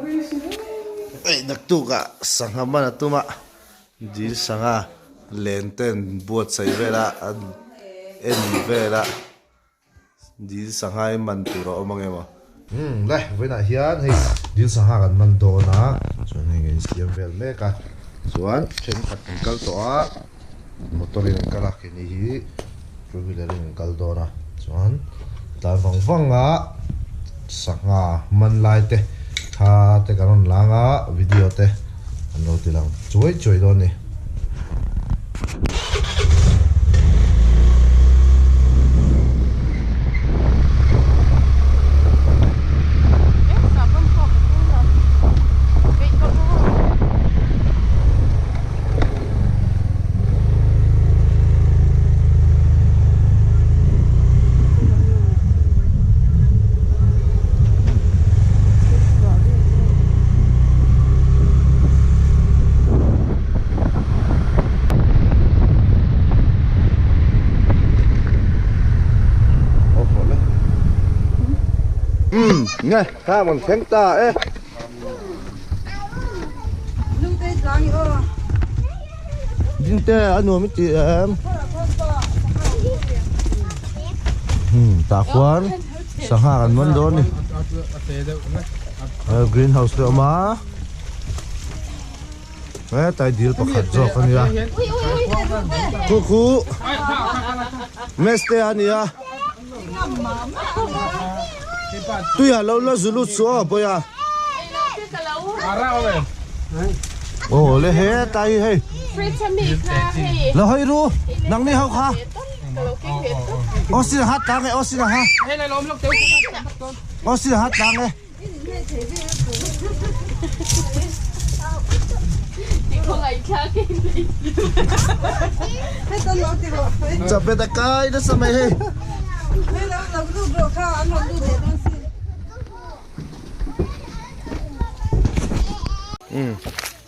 Hei naktuk ah sangha man a tum a dil sangha len te an buatsaih vel a an en vel a dil sangha hi man tur a awm ang emaw. Umm le vawiinah hian hei dil sangha kan man dawn a chuan hei kan insiam vel mek a chuan thenkhat kan kal tawh a. Motor in an kal a keini hi two wheeler in an kal dawn a chuan tlan vang vang a sangha man lai te thla te kan rawn lang a video te an lo ti lang chuai chuai dawn a ni. Nge kha mon thleng ta e. Dingte a nuam i ti em? Tah khuan sangha kan man dawn a ni. Green house te a awm a. Hetlai dil pakhat zawk a nia. Khu khu mess te a nia. Tuiah lo la zu lut suh aw bawiha. Aw le hetlai hi hei. La hawi ru nang ni ho kha. Aw sin a hat tlang e aw sin a ha. Aw sin a hat tlang e. Chapet a kai nasa mai hei.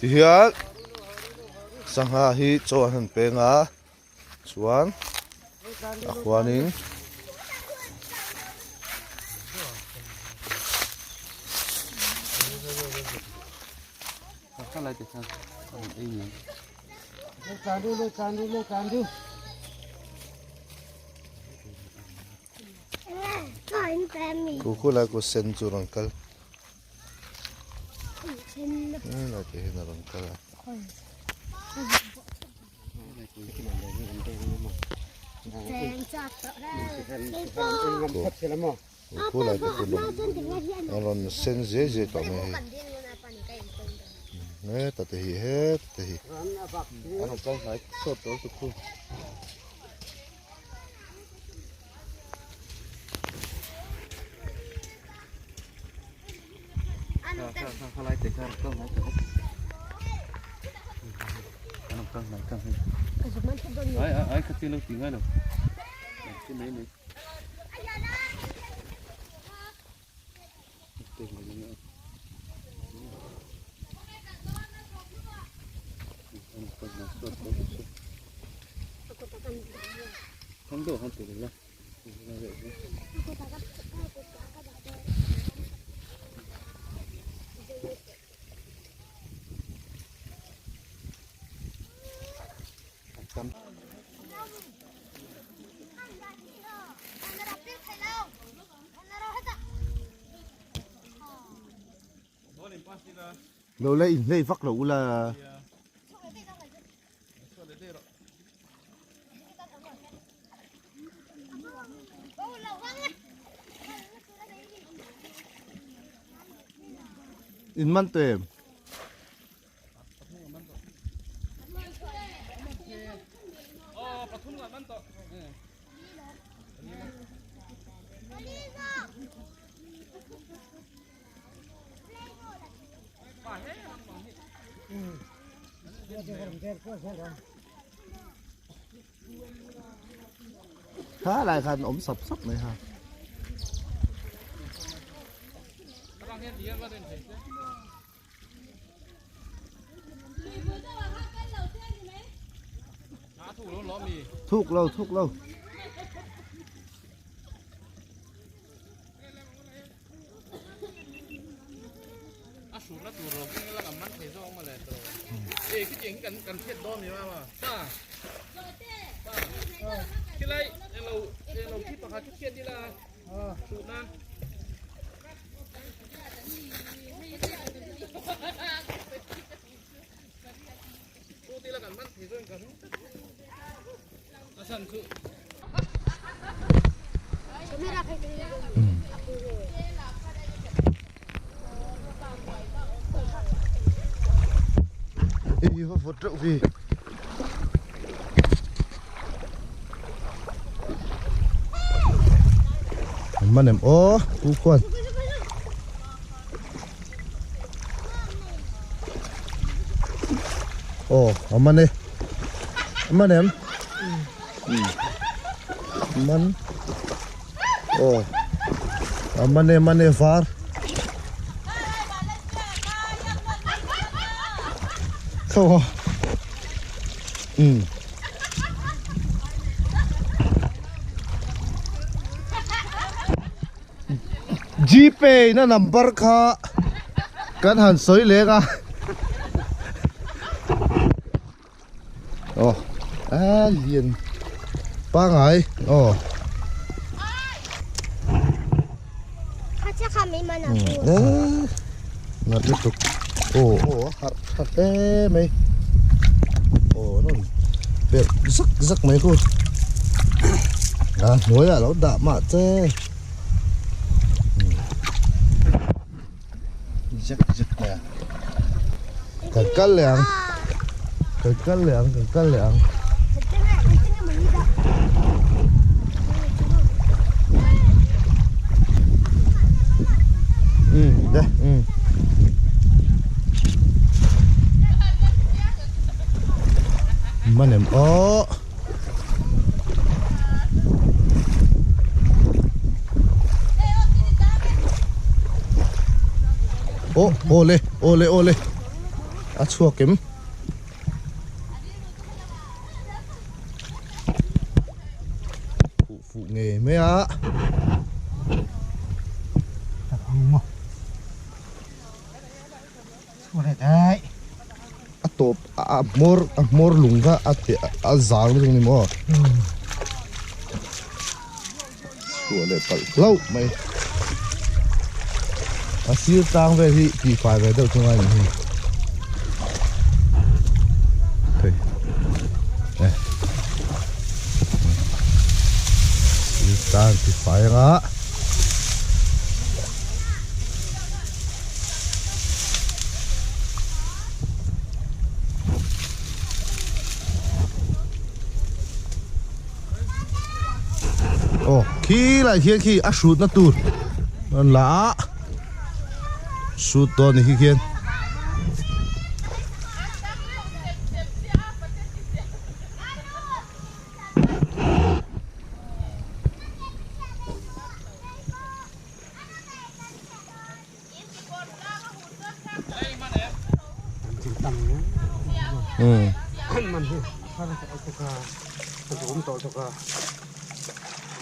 Tihian sangha hi chaw an han peng a chuan a khuanin Khu khu lai khu sen chu rawn kal lai te hian a rawn kal a. Khu lai te khu a rawn sen zai zai tawh mai hei heta te hi heta te hi a rawn kal hnai sawt tawh lutuk khu. Lo la inhlei vak lo ula. In man tawh em? Kha lai khan awm sap sap mai ha. Thuk lo thuk lo. I va vawt reuh vi. Man em aw pu khuan. Aw a man e a man em man aw a man e man e var kho a um. Gpay na number kha kan han sawi leng a aw a lian pangai aw ngat lutuk aw aw a harh tha hle mai aw rawn perh zak zak mai khu a hnuaiah lo dah mah che. Zek zek mai a kan kal leh ang kan kal leh ang kan kal leh ang um de um manem aw Aw awle awle awle a chhuak em fuh fuh ngei mai a A tawp a hmawr a hmawr lung kha a te a zang lutuk ni maw chhuah leh palh hlauh mai a sir tlang vel hi tih fai ve deuh chu ngai ni hi thei e sir tlang tih fai anga. Aw khi lai khian khi a hrut na tur rawn la a hrut dawn ni khi khian.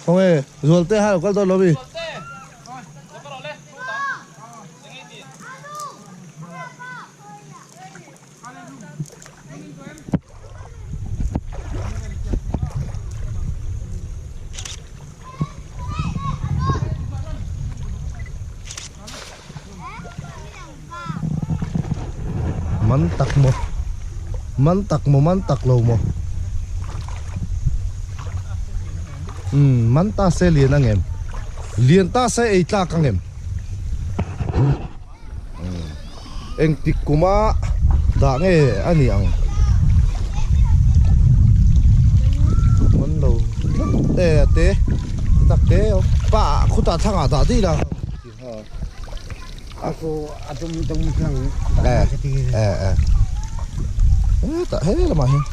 Không ê, ruột tê hai con tôi nó bị. Man tak maw man tak maw man tak lo maw umm man ta se lian ang em lian ta se ei tlak ang em. Engtik kuma dah nge a ni ang man lo tlat e a te tak te pa khutah thlang ah dah dih la e e hetah he lamah hian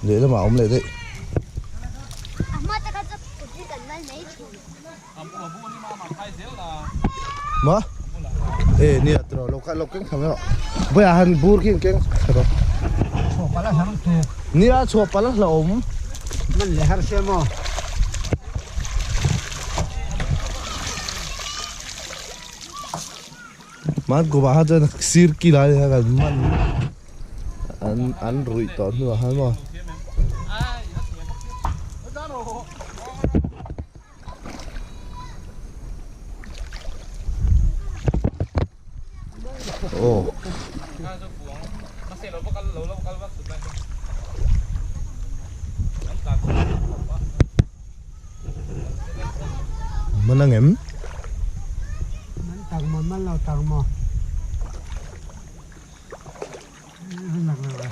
lehlamah a awm leh daih. Ma e nia tro lo kha lo keng tham ro boya han bur khi keng tro nia chhuah pala hla awm man le har se mo Hman kum ah khan chuan sir kil ah hian an man an an ruih tawh hnuah khan maw. Aw. Man ang em? Man tak maw man lo tak maw. Lak lo a.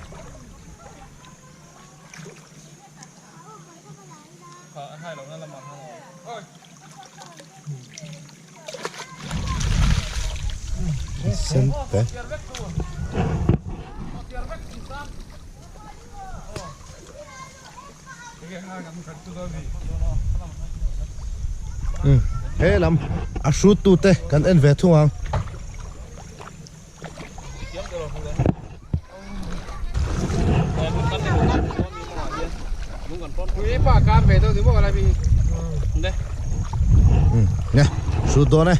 Sen te. He lam a hrut tu te kan en ve thung ang. Nè, hrut dawn e.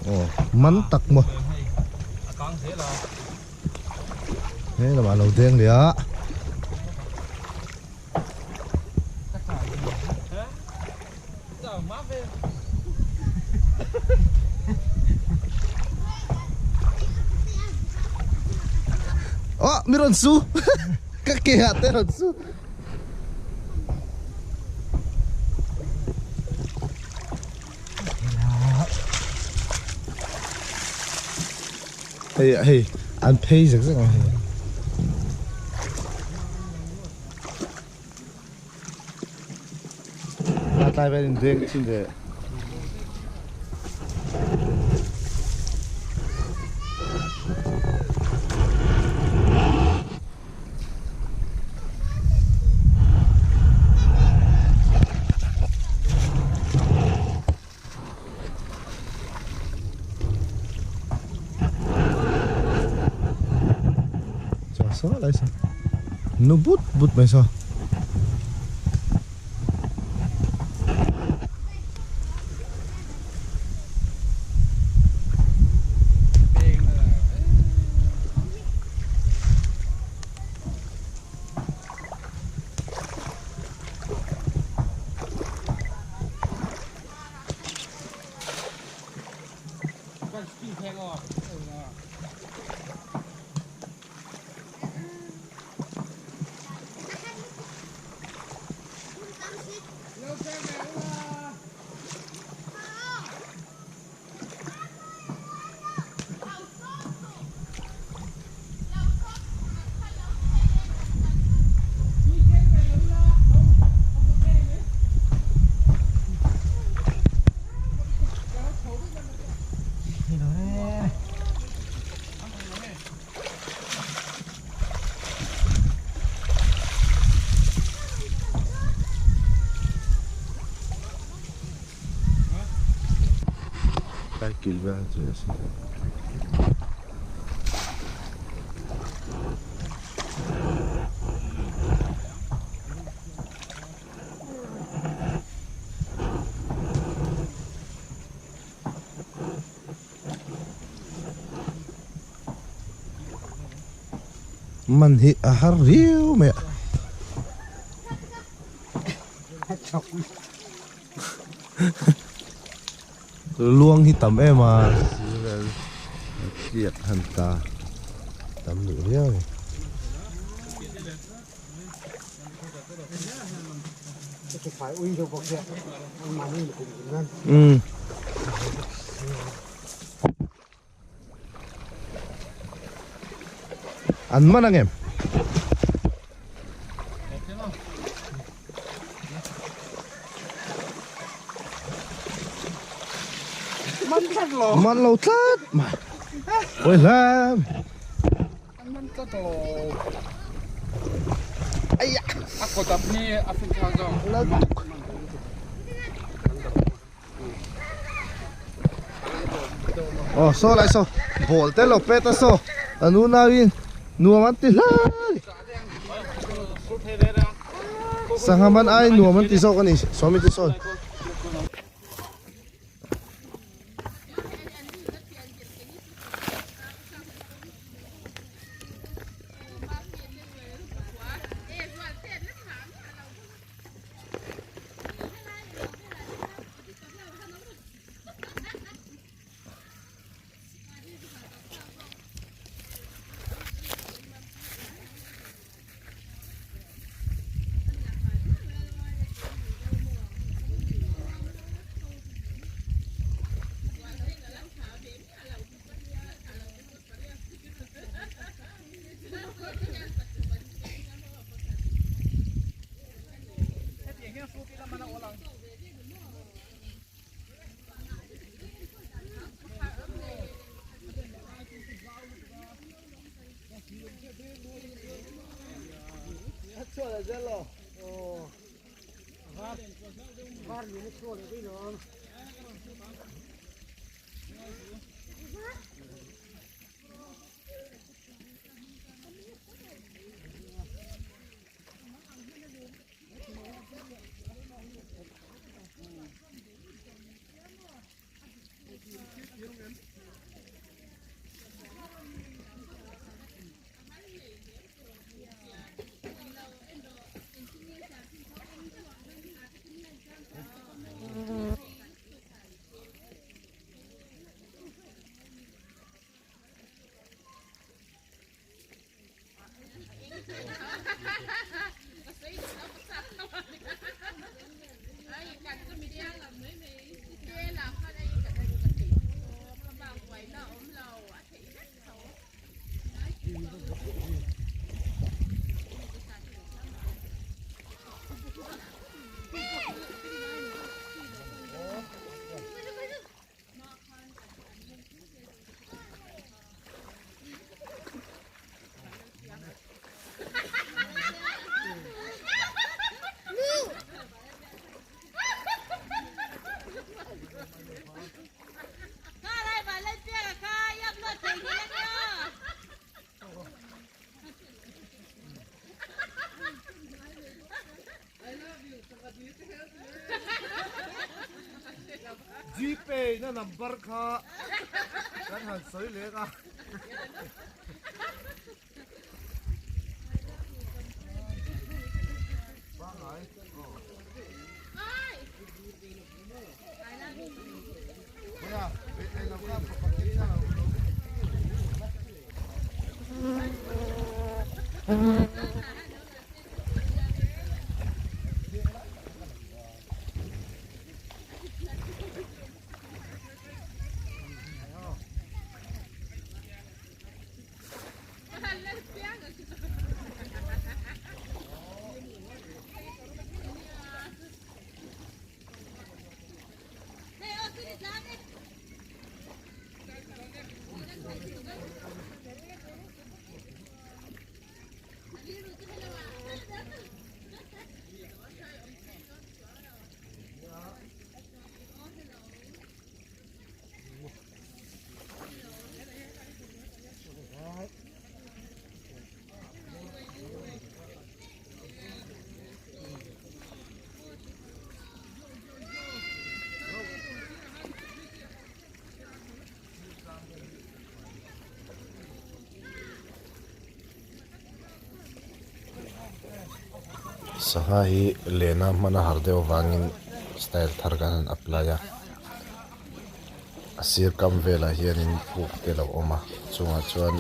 Aw man tak maw he lamah a lo deng leh a. Aw mi rawn su ka ke ah te rawn su. Hei hei an phei zek zek ang hei. A tlai vel in deng thin ve. Chaw saw lai saw nu but but mai saw. Man hi a har riau mai a. Luang hi tam em a. Tliak han ta tam duh riau a ni. Umm. An man ang em? Man tlat lo. Man lo tlat mai. Oi hlam. Man tlat lo. Aya. A kawt hi a fin thang zawng. La tuk. Oh, so lai so. Ball te lo pet a so. Anu nauin nuam an ti hlai. Sangha man ai nuam an ti zawk a ni. Swami chu sawi. Gpay na number kha kan han sawi leng a. Sangha hi lena hman a har deuh avangin style thar kan han apply a a sir kam velah hianin puk te a lo awm a chungah chuan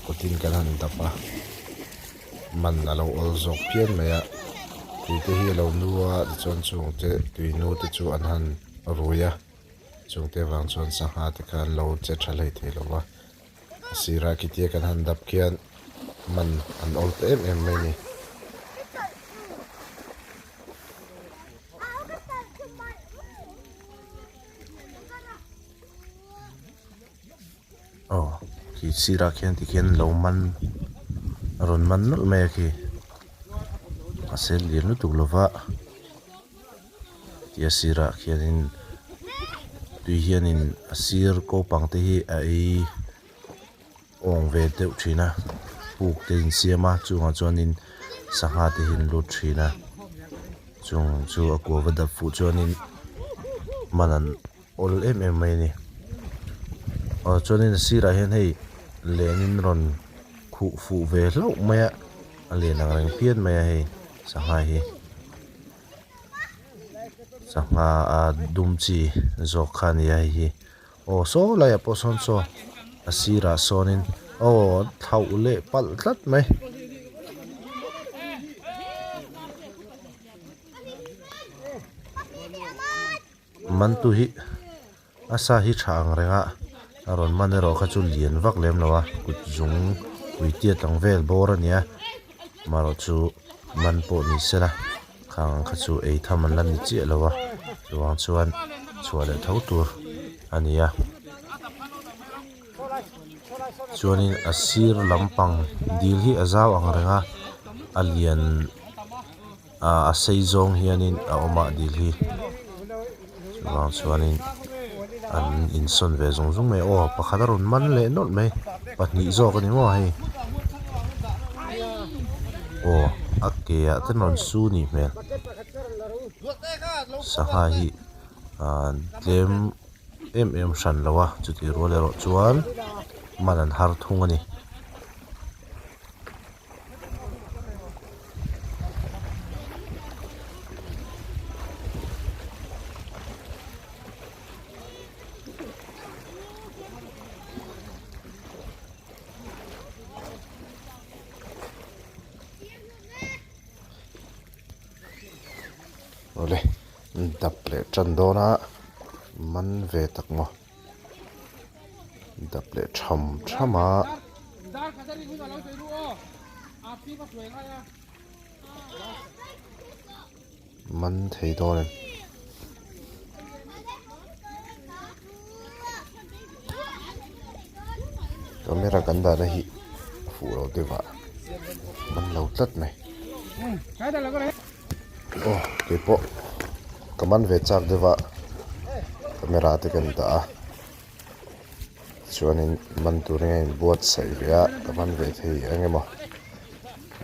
kawtin kan han dap a man a lo awl zawk phian mai a tui te hi a lo nu a tichuan chung te tui nu te chu an han rui a chung te vang chuan sangha te kha an lo che tha hlei thei lo va a sirah khitia kan han dap khian man an awl ta em em mai a ni. Aw khi sirah khian tikhian lo man a rawn man nawlh mai a khi a sen lian lutuk lova tia sirah khianin tui hianin a sir ko pang te hi a ei awng ve deuh thin a puk te insiam a chungah chuanin sangha te hi an lut thin a chung chu a kua va dap fuh chuanin man an awl em em mai a ni aw chuanin a sirah hian hei lenin rawn khuh fuh ve hlauh mai a a lian ang reng phian mai a hei sangha hi sangha a dum chi zawk kha a ni a hei hi aw saw laiah pawh sawn saw a sirah sawnin aw thlauh leh palh tlat mai. Mantu hi a sa hi tha ang reng a a rawn man erawh kha chu lian vak lem lo a kut zung pui tiat ang vel bawr a ni a amaherawh chu man pawh ni se la khang ang kha chu ei tham an la ni chiah lo a chuvang chuan chhuah leh tho tur a ni a chuanin a sir lampang dil hi a zau ang reng a a lian. Ahh a sei zawng hianin a awm a dil hi chuvang chuanin an insawn ve zung zung mai a aw pakhat a rawn man leh nawlh mai pahnih zawk a ni maw hei aw a ke ah te rawn su nih hmel sangha hi ahh tlem em em hran lo a chutih rual erawh chuan man an har thung a ni. Awle dap leh tan dawn a man ve tak maw. Dap leh tham tham a. Man thei dawn em? Camera kan dahna hi a fuh lo deuh a man lo tlat mai. Aw keipawh ka man ve chak deuh a camera te kan dah a chuanin man turin a inbuatsaih ve a ka man ve thei ang emaw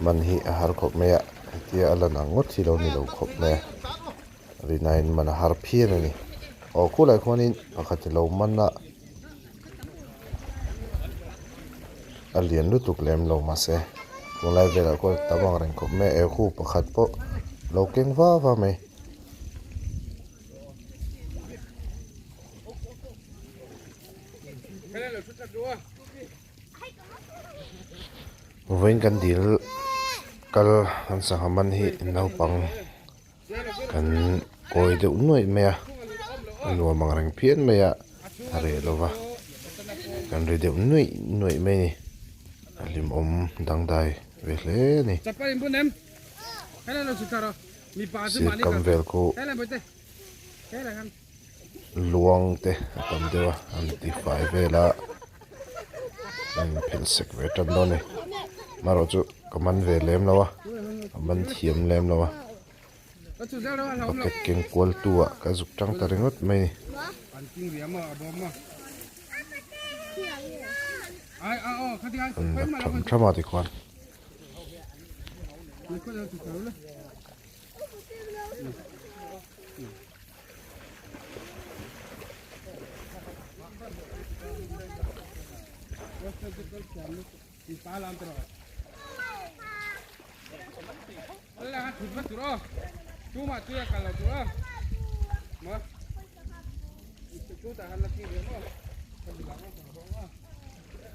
man hi a har khawp mai a hetia a lan ang ngawt hi lo ni lo khawp mai a rinain man a har phian a ni aw khulai khuanin pakhat i lo man a. A lian lutuk lem lo mahse tunlai velah khuan tam ang reng khawp mai a ehu pakhat pawh lo keng va va mai. Vawiin kan dil kal an sangha man hi naupang Kan kawi deuh nuaih mai a, a nuam ang reng phian mai a, a reh lo va, kan ri deuh nuaih nuaih mai a ni, a hlimawm dangdai ve hle a ni. Sir kam vel khu luang te a tam deuh a, an ti fai vel a, a inphelh sek ve tan dawn a ni, amaherawhchu ka man ve lem lo a, ka man thiam lem lo a, bucket keng kual tu ah ka zuk tang ta ringawt mai a ni. An dap tham tham a tikhuan.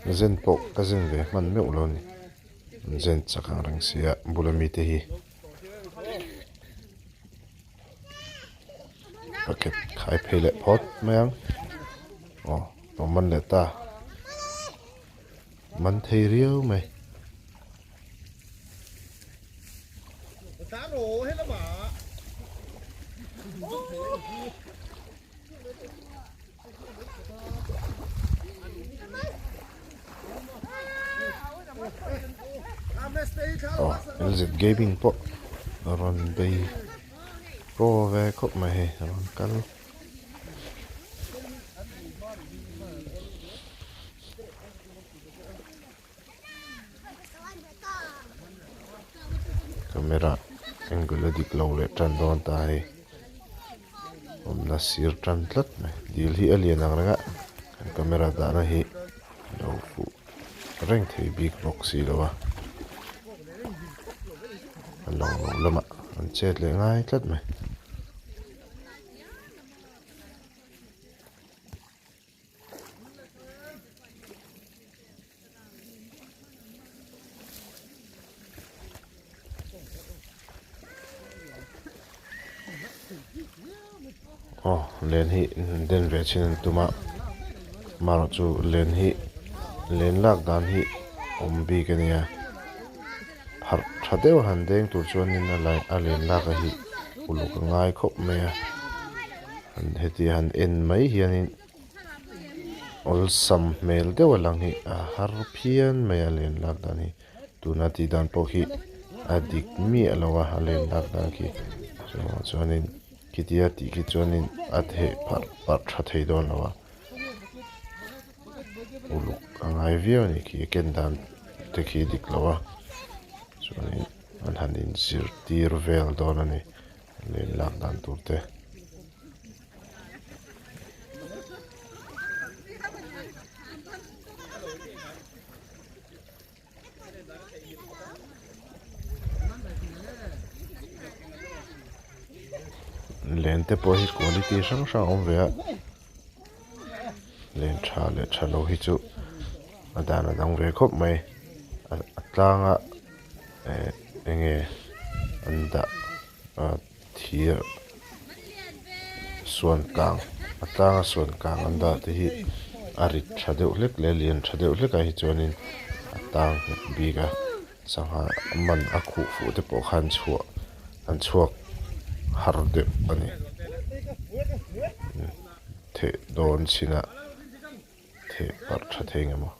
Zen pawh ka zen ve hman meuh lo a ni an zen chak ang reng sia bula mite hi. Bucket khai phei leh phawt mai ang aw lo man leh ta man thei riau mai. LZ Gaming pawh a rawn bei pro ve khawp mai hei a rawn kal. Camera angle a dik lo leh tan dawn ta hei awmna sir tan tlat mai dil hi a lian ang reng a kan camera dahna hi a lo fuh reng thei bik bawk si lo a a lang lo lamah an chet leh ngai tlat mai. Aw len hi den ve chin an tum a marawh chu len hi len lak dan hi awm bik a nia pharh tha deuh a han deng tur chuanin a lai a len lak a hi uluk a ngai khawp mai a heti han en mai hianin. Awlsam hmel deuh a lang hi a har phian mai a len lak dan hi tuna tih dan pawh khi a dik miah lo a a len lak dan khi chuvang chuanin khitia tih khi chuanin a theh pharh parh tha thei dawn lo a uluk a ngai viau a ni khi a ken dan te khi a dik lo a chuanin an han inzirtir vel dawn a ni len lak dan tur te. Len te pawh hi quality hrang hrang a awm ve a len tha leh tha lo hi chu a dan a dang ve khawp mai a tlanga eh eng nge an dah ah thir suan kang a tlanga suan kang an dah te hi a rit tha deuh hlek leh a lian tha deuh hlek ah hi chuanin a tang nghet bik a sangha man a khuh fuh te pawh khan chhuah an chhuak har deuh a ni theh dawn chinah theh parh tha thei nge maw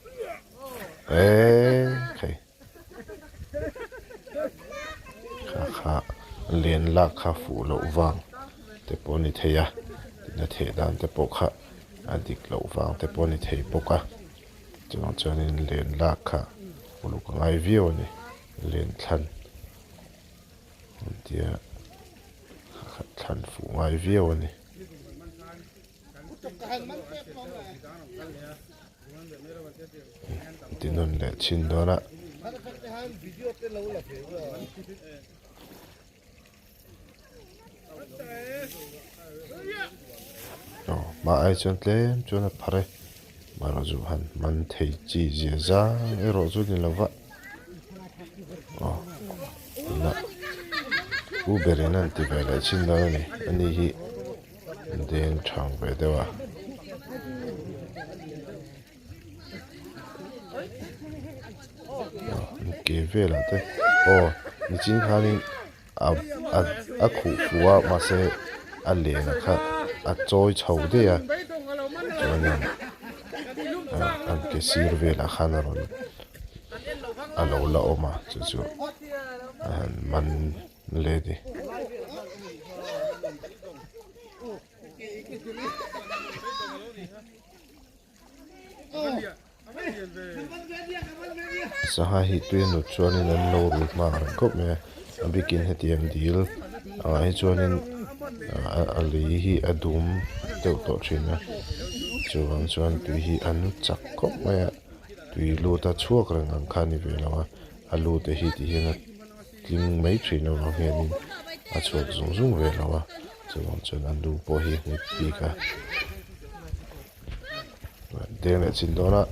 eee khai. Kha kha len lak kha fuh loh vang te pawh a ni thei a tin a theh dan te pawh kha a dik loh vang te pawh a ni thei bawk a chuvang chuanin len lak kha uluk a ngai viau a ni len thlan an tia kha thlan fuh ngai viau a ni. Ti nawn leh chhin dawn a. Aw hma ai chuan tlem chuan a phar e marawh chu han man thei chi zia zang erawh chu ni lova aw tunah u berin an ti ve leh chhin dawn a ni ani hi. Deng thang ve deuh a. Ke velah te aw nichin khanin a a a khuh fuh a mahse a len a kha a chawi chho daih a chuanin an ke sir velah khan a rawn a lo la awm a chu chu a han man Lady. Sangha hi tui a nut chuanin an lo rul hma ang khawp mai a, a bikin hetiang dil angah hi chuanin a lei hi a dum deuh tawh thin a, chuvang chuan tui hi a nu chak khawp mai a, tui lut a chhuak reng ang kha a ni ve lo a, a lute hi ti hian a. Tling mai thin avang hianin a chhuak zung zung ve lo a, chuvang chuan a nu pawh hi a nghet bik a. Deng leh chin dawn a.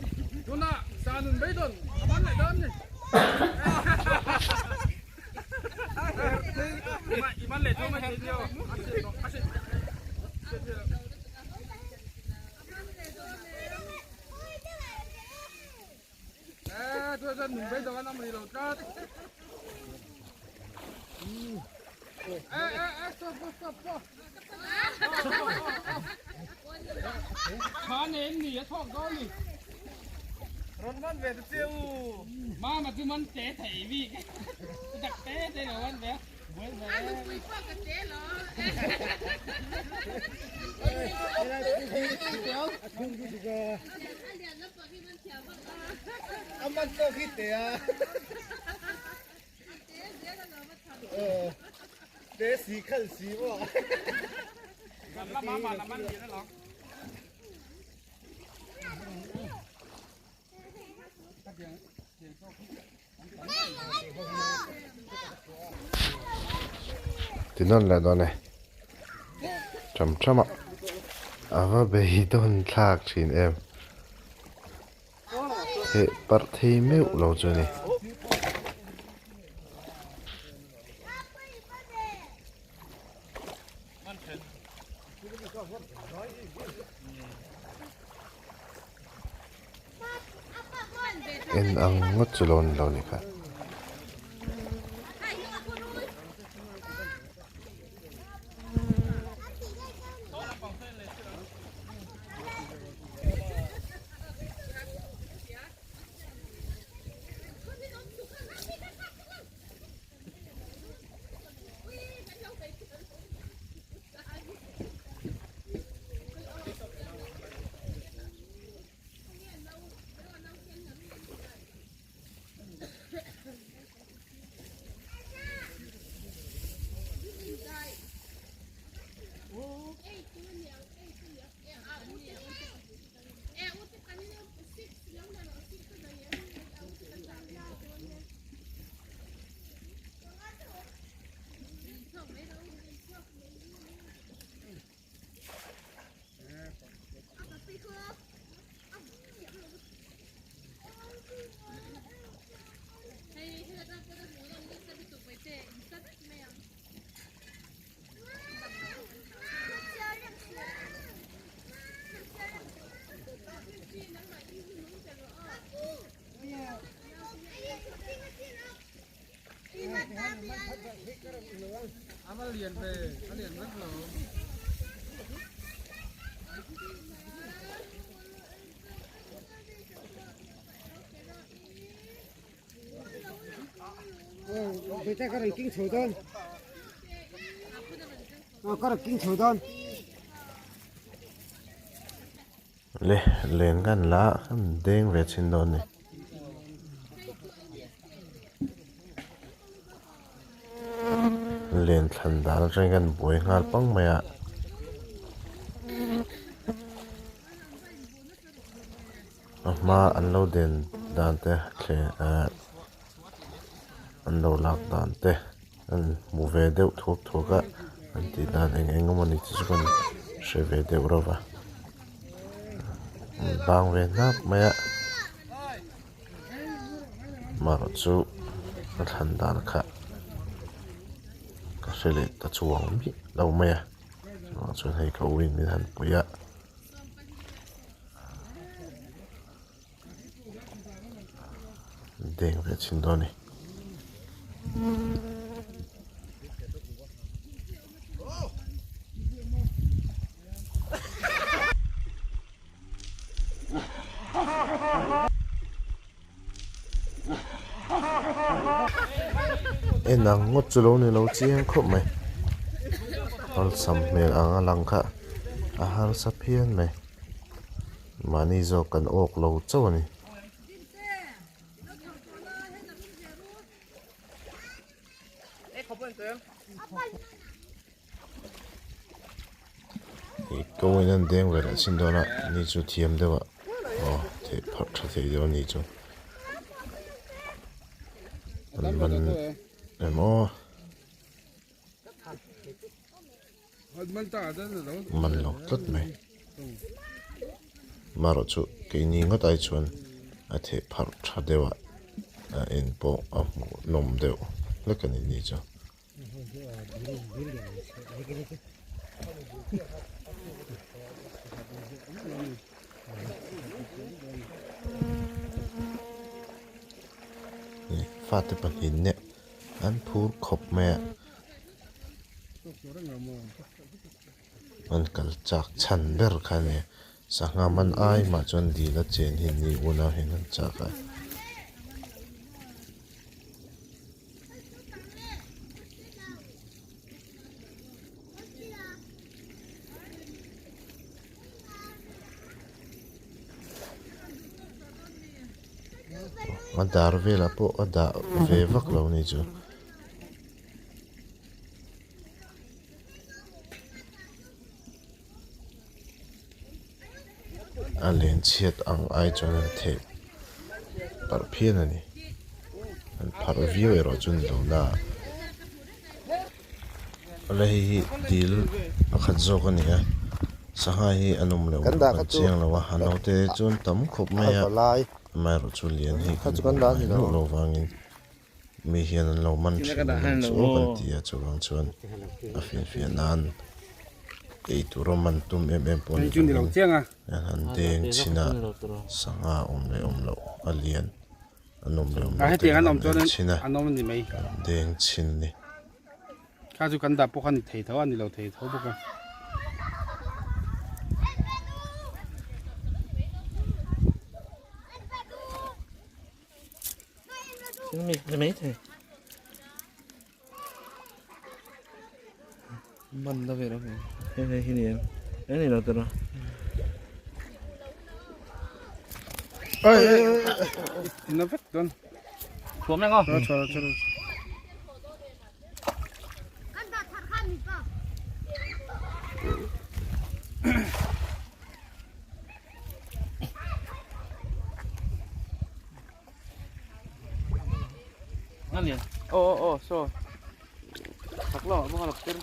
Ti nawn leh dawn e. Tham tham a. A va beidawn thlak thin em. Heh parh thei meuh lo chu a ni. En ang ngawt chu lo ni lo ni kha. Le len kan la a kan deng ve chhin dawn a ni. Len thlan dan atangin kan buai nghal pang mai a. A hma an lo den dan te thle ah an lo lak dan te an hmu ve deuh thuak thuak a an tih dan eng eng emaw ni te chu kan hre ve deuh reuh va an bang ve hnap mai a marawh chu a thlan dan kha ka hre leh ta chuang miah lo mai a chuvang chuan hei ka u in min han pui a. Deng ve chhin dawn a ni. En ang ngawt chu lo ni lo chiang khawp mai awlsam hmel ang a lang kha a harsa phian mai mahni zawk kan awk lo chauh a ni. Ih ko in an deng ve leh chin dawn a ni chu thiam deuh a aw theih pharh tha thei deuh a ni chu an man em aw man lo tlat mai marawh chu keini ngawt ai chuan a theih pharh tha deuh a a en pawh a hmuh nawm deuh hlek a ni ni chu. Fate pahnih neh an phur khawp mai a an kal chak chhan ber kha a ni. Sangha man ai mah chuan dil a chen hi ni unau hian an chak a. A dar velah pawh a dah ve vak lo a ni chu. A len chhiat ang ai chuan an theh parh phian a ni. An pharh viau erawh chu ni lo na. Awle hei hi dil pakhat zawk a ni a, sangha hi an awm loh loh kan chiang lo a, a naute chuan tam khawp mai a, amaherawhchu lian hi kan hmu ngai luh loh vangin mi hian an lo man thin a ni chu kan ti a, chuvang chuan a finfiah nan ei tura man tum em em pawh ni lovin an han deng chhin a, sangha awm leh awm loh a lian an awm leh awm loh te an han en chhin a, an deng chhin a ni. Kha chu kan dah pawh kha ni thei tho a ni lo thei tho bawk a. Man na vel awm hei hei hi ni em e ni lo tawh na vek dawn thuam reng aw chho chho Aw aw aw saw chak lamah bawk a lo tir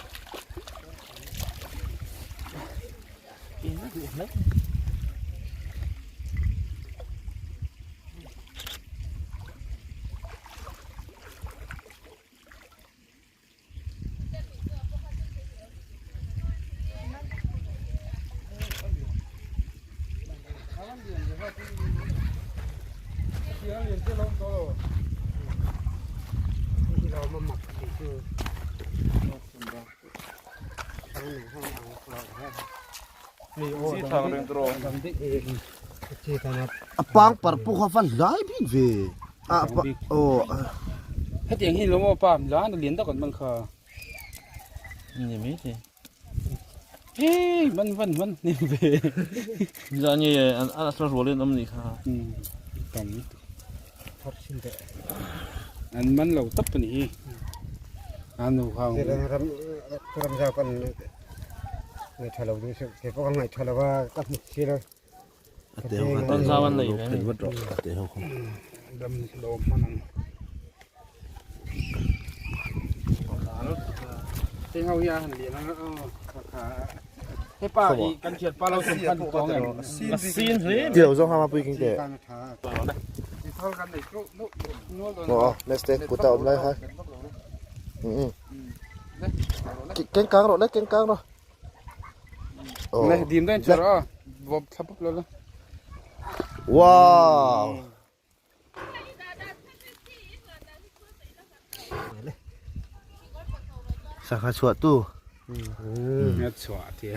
A pang par pawh kha va hlai bik ve a aw hetiang hi lo maw pa la na lian tak an man kha ni mai thei Hey, man van man ni ve. Za nge an a sa rualin awm ni kha. Tam. An man lo tap ni hi. Anu khang. Ram ram za kan ngai tha lo du se ke pawh ka ngai tha lo a ka hmu si lo. A te ho kha Tan zau an nei ve phen vat rawh a te ho kha. Dam lo hman ang. Te ho hi a han lian ang aw kha kha. He pa i kan thian pa lo sum khan tawng em. A sin hle. Ti lo zawng ha ma pui king te. Ti thol kan nei tru nu nual dawn. Aw next day kuta awm lai kha. Keng kang rawh le keng kang rawh. Ne dim dain chu rawh bawp thla pup lo la. Wow. Sangha chhuah tu. Nga chhuah tia.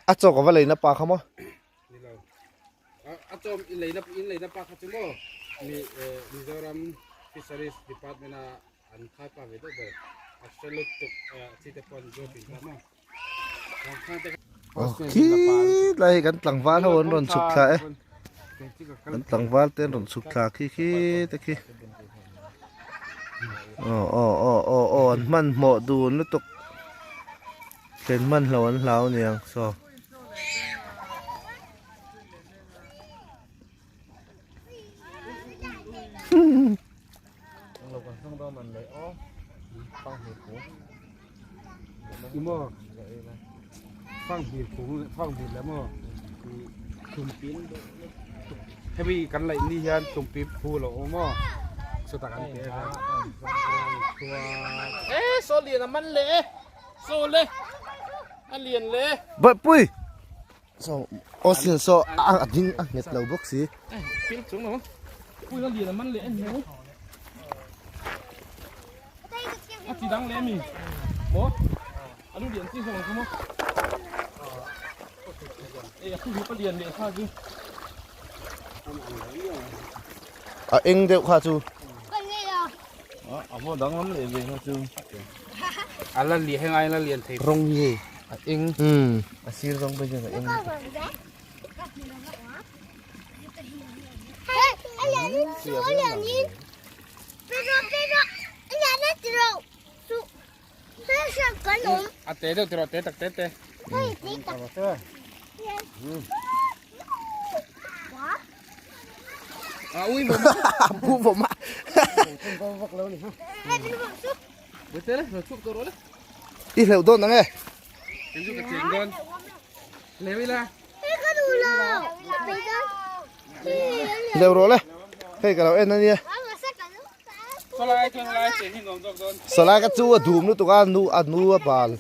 A chaw ka va leina pa kha maw? A chaw in leina in leina pa kha chu maw mi Mizoram Fisheries Department a an khai pa ve deuh ber a hre lutuk chi te pawh an zawt in ta maw. Khi lai hi kan tlangval ho an rawn chhuk thla e. Kan tlangval te an rawn chhuk thla khi khi te khi. Aw aw aw aw aw an hmanhmawh dun lutuk. Thlen hman hlo an hlau aniang saw. Hemi kan laih ni hian tumpi phu lo awm aw chutah kan pe a. E saw lian a man leh e saw le a lian le. Bawihpui. Saw Austin saw a ding a nghet lo bawk si. A eng deuh kha chu. Rawng nge a eng a sir zawng pawh hian a eng. Pu vawm a. I hleuh dawn ang e. Hleuh rawh le. Hei ka lo en ania. Salai ka chu a dum lutuk a nu a nu a bal.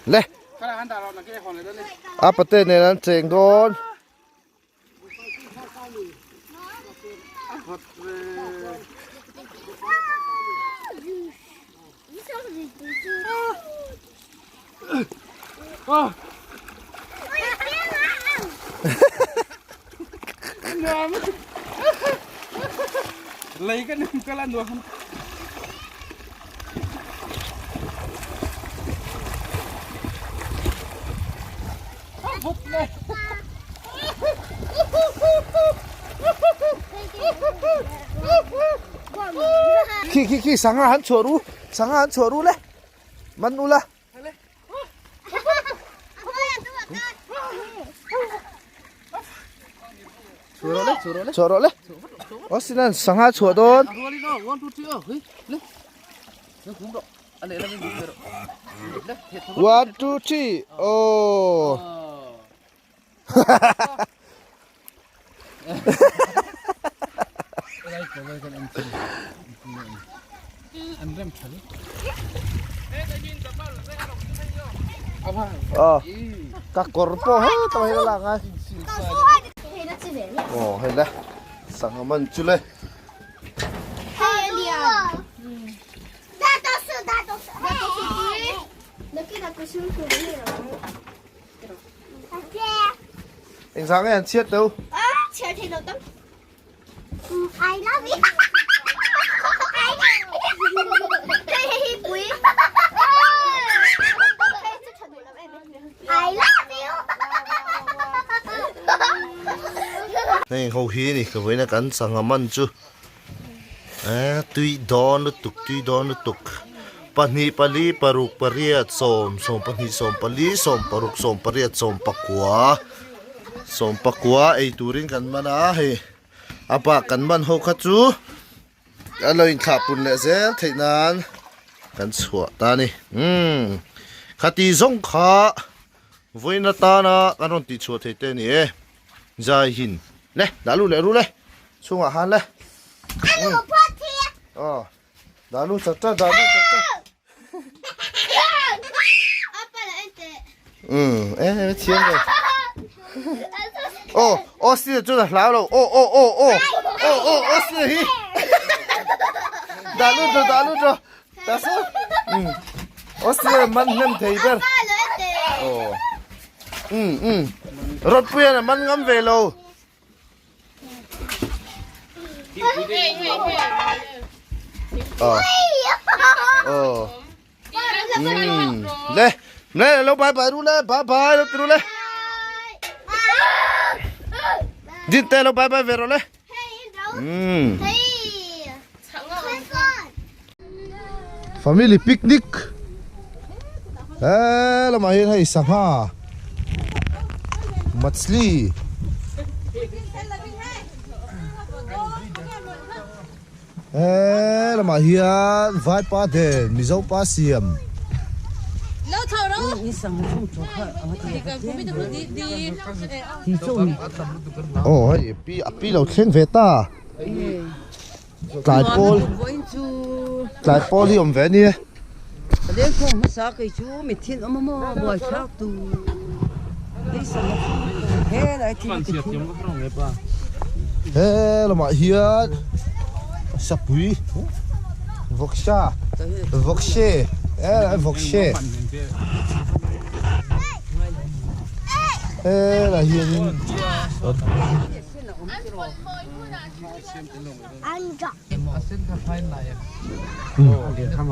Le. A pate nen an cheng dawn. Lấy cái cái là nuông. Khi khi khi sangha han chhuah ru sangha han chhuah ru le man ula. Chhuah rawh le Austin an sangha chhuah dawn. One two three oh. Ờ, ka kawr pawh he tawh hi a lak a. Aw hei le sangha man chu le. Engzah nge an chhiat lo? Heng ho hi a ni ka vawiin a kan sangha man chu eh tui dawn lutuk tui dawn lutuk pahnih pali paruk pariat sawm sawmpahnih sawmpali sawmparuk sawmpariat sawmpakua sawmpakua ei turin kan man a hei a bak kan man ho kha chu a lo inthlah pun leh zel theih nan kan chhuah ta a ni umm khati zawng kha vawiin atana kan rawn tihchhuah thei te a ni e. Zai hin le dah lu leh ru le chhungah han le aw dah lu chat chat dah lu chat chat um e thiam ve aw Austin chu a hlau lo aw aw aw aw aw aw Austin hi dah lut rawh dah lut rawh dah saw um Austin man hnem thei ber aw Um um Rawtpuian a man ngam ve lo. Ờ. Ờ. Um. Le. Le lo bye bye ru le. Bye bye lo ru le. Din te lo bye bye ve ro le. Um. Family picnic he lamah hian hei sangha machli he lamah hian vaipa den mizo pa siam. Aw hei pi a pi lo thleng ve ta. Tlai pawl tlai pawl hi awm ve a nia. Lengkhawm hmasa kei chu mithin awm a maw buaithlak tur He lamah hian sapui vawksa vawkse he vawkse helaiah hianin.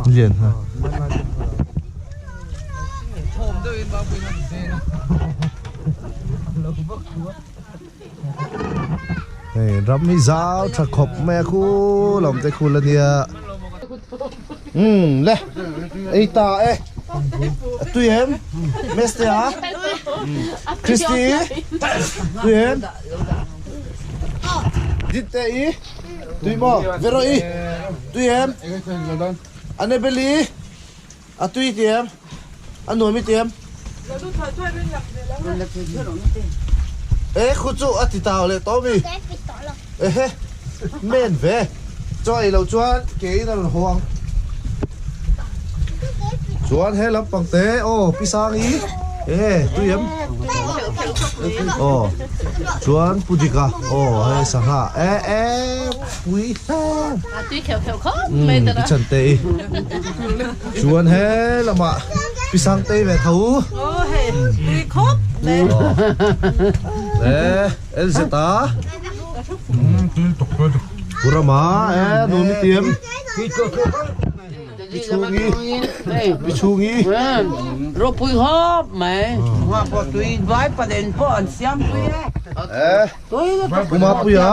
Lian ha. Hei ram hi zau tha khawp mai a khu lam te khu la nia. Umm le ei ta e a tui em Meste a Christy tui em. Dit te i tui maw Vero i tui em Annabelle i a tui ti em a nuam i ti em E khu chu a ti tau leh tawh mi Ehe men ve chaw ei loh chuan ke in a rawn haw ang Chuan he lampang te aw Pi Sangi e tui em aw chuan Pu Dika aw hei sangha e e pui umm Pi Chante i chuan he lamah Pi Sangtei ve tho aw e LZ a Pu Rama e nuam i tiam. Pi chhungi Pi chhungi Ropui hawp mai Nga pawh tui vai palen pawh an siam tui e Eh Pu Mapuia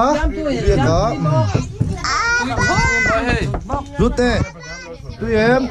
Biaka Hlute tui em